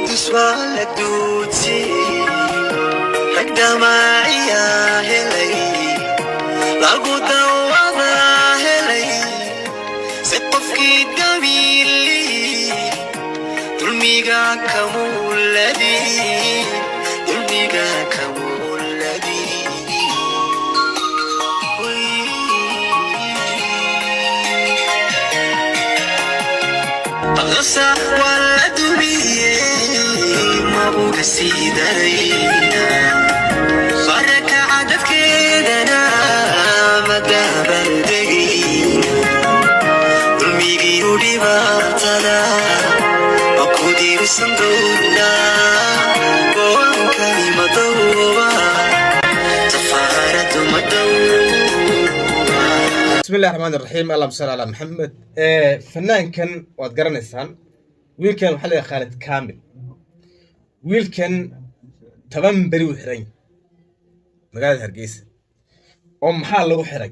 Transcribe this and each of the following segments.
Qudus waa la duudsiyey, rag damaaciyaa helay, lagu dawadaa helay, si qofkii damiili dulmiga kamuuladi, dulmiga kamuuladi. Aqsa waa la dumiyey, mabuga sii darayna barakaca dadkeedana madaabaldegayna, dulmigiiu dhibaatada ma ku diirsan doonaa? Goonkani madowba, safaaradu madowba. Bismi illahi raxmaan iraxiim, allahuma salli calaa Maxamed. Fanaankan waad garanaysaan, wiilkan waxaa la yidhaha Khaalid Kamil. Wiilkan 10 beri uu xiran yahay magaalada Hargeysa. Oo maxaa lagu xiray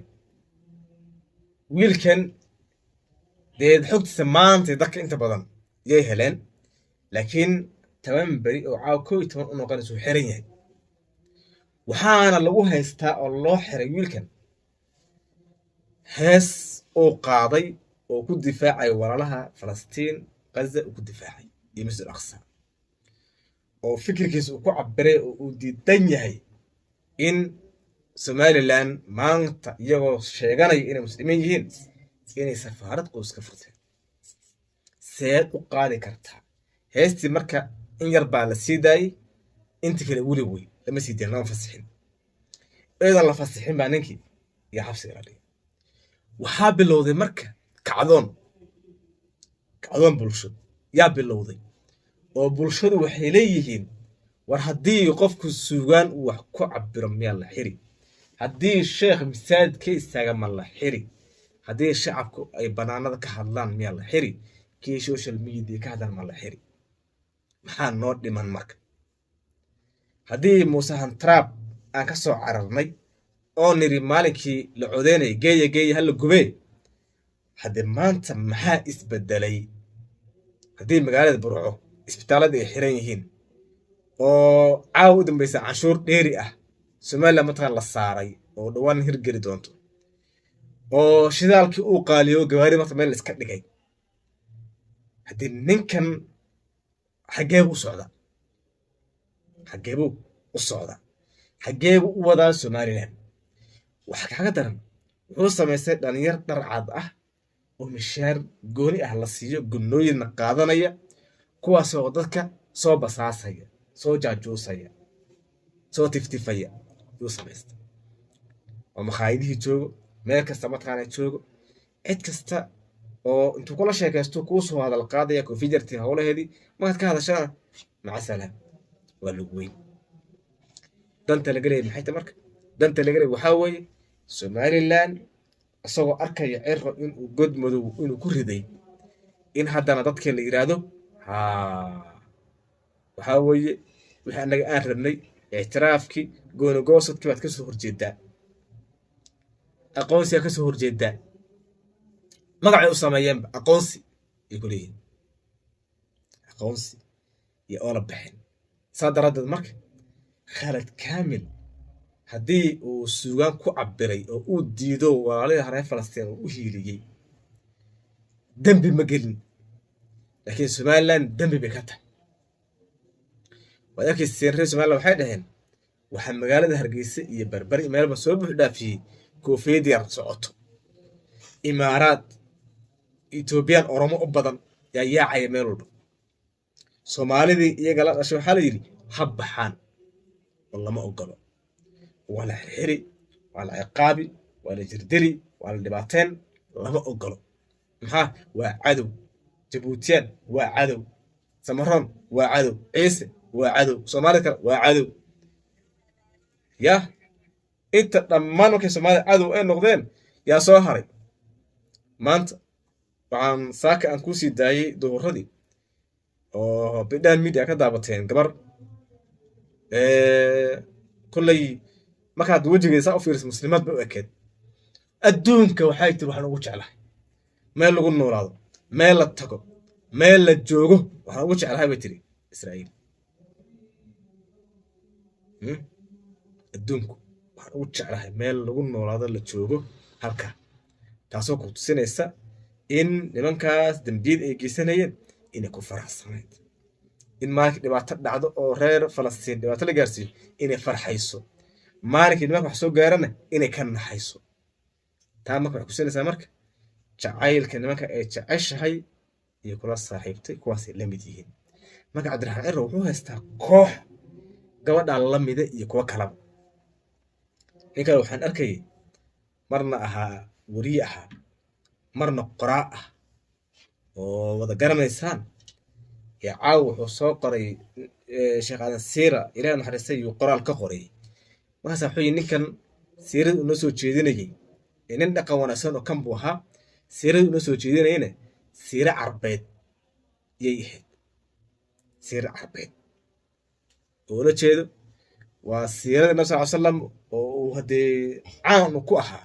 wiilkan? Dee xogtiisa maanta dadka inta badan yay heleen, laakiin 10 beri oo caawa 11 u noqonaysa uu xiran yahay. Waxaana lagu haystaa oo loo xiray wiilkan hees uu qaaday oo ku difaacay walaalaha Falastiin, Gaza uu ku difaacay iyo Masjid Aqsa, oo fikirkiisa uu ku cabiray oo uu diidan yahay in Somaliland maanta, iyagoo sheeganaya inay muslimiin yihiin, inay safaarad qoys ka furteen. Seed u qaadi kartaa heestii? Marka in yar baa la sii daayey, inta kale weli wey lama sii dayin, lama fasixin. Iyadoon la fasixin baa ninkii iyo xabsiga la dhigay. Waxaa bilowday marka kacdoon, kacdoon bulsho yaa bilowday, oo bulshadu waxay leeyihiin: war haddii qofku suugaan uu wax ku cabiro, miyaa la xiri? Haddii sheekh masaajid ka istaaga, ma la xiri? Haddii shacabku ay banaanada ka hadlaan, miyaa la xiri? Kii social media ka hadlaan, ma la xiri? Maxaa noo dhiman? Marka haddii Muuse Hantraab aan ka soo cararnay oo niri maalinkii la codeynaya "geeya, geeya, hala gubee", haddee maanta maxaa isbedelay? Haddii magaalada Burco isbitaalada ay xiran yihiin, oo caawa u dambeysa canshuur dheeri ah Somaliland mataqaan la saaray oo dhowaan hirgeli doonto, oo shidaalkii uu qaaliyo, gawaari marta meel la iska dhigay, haddii ninkan xaggee buu u socdaa? Xaggee buu u socdaa? Xaggee buu u wadaa Somaliland? Waxa kaaga daran, wuxuu samaystay dhalinyar dhar cad ah oo mishaar gooni ah la siiyo, gunnooyinna qaadanaya, kuwaasoo dadka soo basaasaya, soo jaajuusaya, soo tiftifaya yuu samaystay, oo makhaayadihii joogo, meel kasta mataqaana joogo, cid kasta oo intuu kula sheekaysto kuu soo hadal qaadaya kofijartii howlaheedii. Markaad ka hadashana, maca salaam, waa lagu weyn. Danta laga leeyay maxay tahay? Marka danta laga leeyay waxaa weeye Somaliland, isagoo arkaya Ciro inuu god madow inuu ku riday, in haddana dadka la yidhaahdo ha waxaa weeye wixii annaga aan rabnay, ictiraafkii, goonigoosadkii baad kasoo horjeedaa, aqoonsigaa kasoo horjeedaa. Magacay u sameeyeenba aqoonsi ay ku leeyihiin, aqoonsi iyo oola baxeen. Saa daraaddeed marka Khalad Kamil haddii uu suugaan ku cabiray oo uu diido walaalihii reer Falastiin uu u hiiliyey, dembi ma gelin, laakiin Somaliland dembi bay ka tahay. Waad arkayseen, reer Somaliland waxay dhaheen waxaa magaalada Hargeysa iyo Berberi meelba soo buux dhaafiyey koofiyad yar socoto, Imaaraad, Etoobiyaan, Oromo u badan yaa yaacaya meel walba. Soomaalidii iyaga la dhashay waxaa la yidhi ha baxaan oo lama ogolo, waa la xirxiri, waa la ciqaabi, waa la jirdili, waa la dhibaateen, lama ogolo. Maxaa? Waa cadow. Jabuutiyaan waa cadow, Samaroon waa cadow, Ciise waa cadow, Soomaalida kale waa cadow. Yah, inta dhammaan markay Soomaalida cadow ay noqdeen, yaa soo haray? Maanta waxaan saaka aan kuusii daayey duhuradii oo Bidhaan Media ka daabateen gabar. Kolley markaad wejigeeda saa u fiiriso, muslimaad bay u ekeed. Adduunka waxay tiri waxaan ugu jeclahay meel lagu noolaado, meel la tago, meel la joogo, waxaan ugu jeclahay bay tiri Israa'iil. Adduunku waxaan ugu jeclahay meel lagu noolaado la joogo halka, taasoo ku tusinaysa in nimankaas dembiyada ay geysanayeen inay ku faraxsanayd, in maalinkii dhibaato dhacdo oo reer Falastiin dhibaato la gaarsiiyo inay farxayso, maalinkii nimanka wax soo gaarana inay ka naxayso. Taa marka waxay kusinaysaa marka jacaylka nimanka ay jeceshahay iyo kula saaxiibtay kuwaasay la mid yihiin. Marka Cabdiraxmaan Ciro wuxuu haystaa koox gabadhaa la mida iyo kuwo kalaba. Nin kale waxaan arkayay, marna ahaa weriye ahaa, marna qoraa ah, oo wada garanaysaan ee caawa wuxuu soo qoray Sheekh Aadan Siira, Ilaah naxariistay, yuu qoraal ka qoray. Markaasa wuxuu yidhi ninkan siirada uu noo soo jeedinayay ee nin dhaqan wanaagsan oo kan buu ahaa, siirada uu noo soo jeedinayana siiro Carbeed yay ahayd, siiro Carbeed oo ula jeedo waa siirada Nabi sal ly slam oo uu haddee caan ku ahaa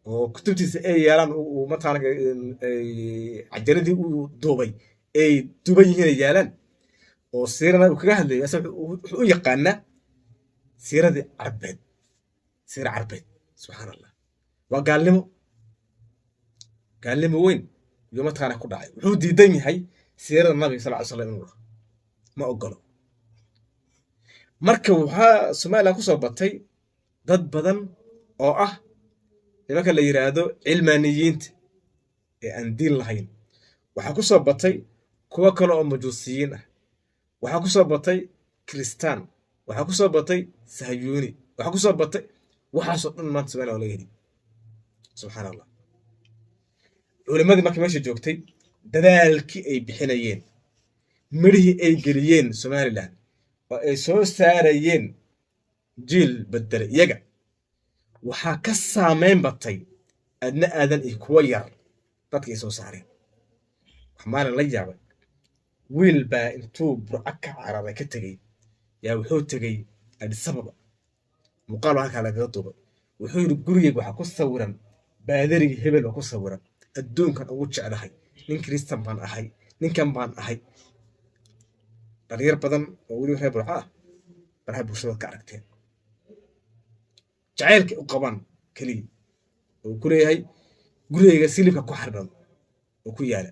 oo kutubtiisa ay yaalaan, uu mataqaana cajaradii uu duubay ay duuban yihiin, ay yaalaan, oo siirana uu kaga hadlayay. Asaga wuxuu u yaqaanaa siiradii Carbeed, siira Carbeed. Subxaan Allah, waa gaalnimo, gaalnimo weyn iyo mataqaana ku dhacay. Wuxuu diidan yahay siirada Nabiga sal ly slam inuu dhaho, ma ogolo. Marka waxaa Somaliland kusoo batay dad badan oo ah nimanka la yiraahdo cilmaaniyiinta ee aan diin lahayn. Waxaa ku soo batay kuwo kale oo majuusiyiin ah. Waxaa ku soo batay Kiristaan. Waxaa ku soo batay Sahayuuni. Waxaa ku soo batay waxaasoo dhan. Maanta Somaliland waa laga heli, subxaan Allah. Culimmadii marka meesha joogtay, dadaalkii ay bixinayeen, midhihii ay geliyeen Somaliland oo ay soo saarayeen jiil bedele iyaga, waxaa ka saameyn batay Adna Aadan iyo kuwo yar dadka ay soo saareen. Wax maalin la yaabay, wiil baa intuu Burco ka cararay, ka tegey, yaa wuxuu tegey Adisababa. Muuqaal baa halkaa lagaga duubay. Wuxuu yidhi: "Gurigeyga waxaa ku sawiran baadarigii hebel baa ku sawiran, adduunkan ugu jeclahay, nin Kristan baan ahay, ninkan baan ahay." Dhalinyar badan oo weliba reer Burco ah baraha bulshada ka aragteen jacaylka u qabaan keliya oo ku leeyahay gurigeyga silibka ku xardhan oo ku yaala.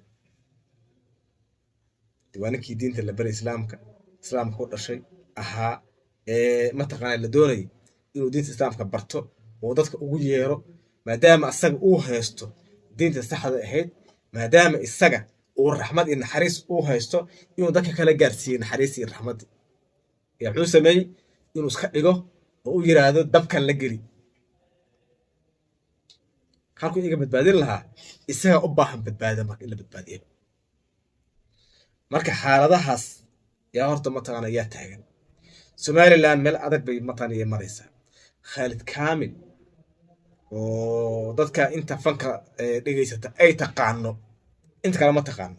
Waa ninkii diinta la baray, islaamka ku dhashay ahaa, ee mataqaana la doonayay inuu diinta islaamka barto oo dadka ugu yeero, maadaama isaga uu haysto diinta saxda ahayd, maadaama isaga uu raxmad iyo naxariis uu haysto, inuu dadka kala gaarsiiyo naxariis iyo raxmaddi. Yaa muxuu sameeyey? Inuu iska dhigo oo u yiraahdo dabkan la geli halkuu iga badbaadin lahaa. Isagaa u baahan badbaada marka in la badbaadiyo. Marka xaaladahaas yaa horta mataqaana yaa taagan Somaliland, meel adag bay mataqaana yay maraysaa. Khaalid Kamil oo dadka inta fanka dhegeysata ay taqaano, inta kale ma taqaano.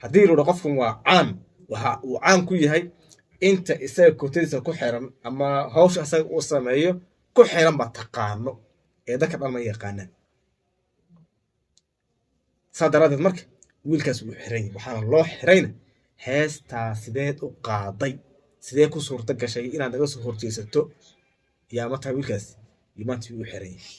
Haddii la qofkan waa caan, waxa uu caan ku yahay inta isaga kootadiisa ku xiran ama hawsha isaga uu sameeyo ku xiran baa taqaano, ee dadka dhan ma yaqaanaan. Saa daraaddeed marka wiilkaas wuu xiran yahay. Waxaana loo xirayna heestaa sideed u qaaday, sidee ku suurta gashay inaad naga soo horjeesato? Yaa mataa wiilkaas iyo maanta wuu xiran yahay.